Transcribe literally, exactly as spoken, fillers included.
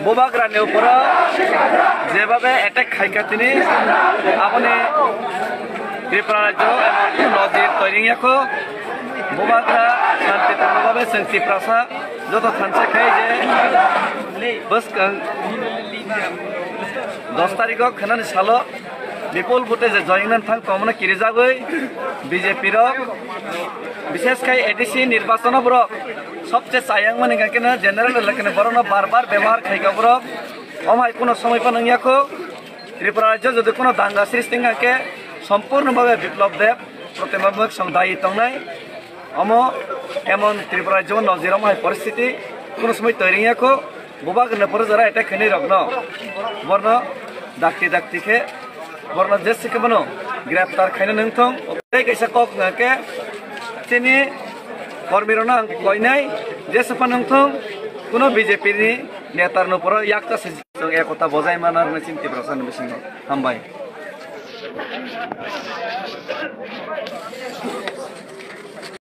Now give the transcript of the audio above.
Bubagra ni uporo jebhabe attack khaikha tini, aboni Tripura rajyo nojir toiring yakho. Bubagra shanti purno bhabe chwng Tiprasa joto thansa khai je bwskang dos tarikh o khwnani salo bipul vote je joyeng nan thang tongmani kirijagwi B J P rok, bishesh khai A D C nirbachon o borok sobse chayang mani hwnkhe no general election borokno bar bar bebohar khaikha borok. Omo hai kuno somoi phano wngya kho. Tripura rajyo jodi kuno danga srishti wngkha khe sompurno bhabe Biplab Deb, Protima Muk song dayi tongnai. Omo emon Tripura rajyo nojir omo hai poristiti kuno somoi toiring yakho. Bubagra ni uporo jora attack khainai rokno borno dakti dakti khe borno jesi khe bono greptar khaina nangthong. Tei kaisa kok hwnkha khe chini kormi rokno ang koinai jesa phano wngthong, kuno B J P ni netar ni uporo yakta se chwng ekota bojai mana rwna chini Tiprasa ni bisingo. Hambai.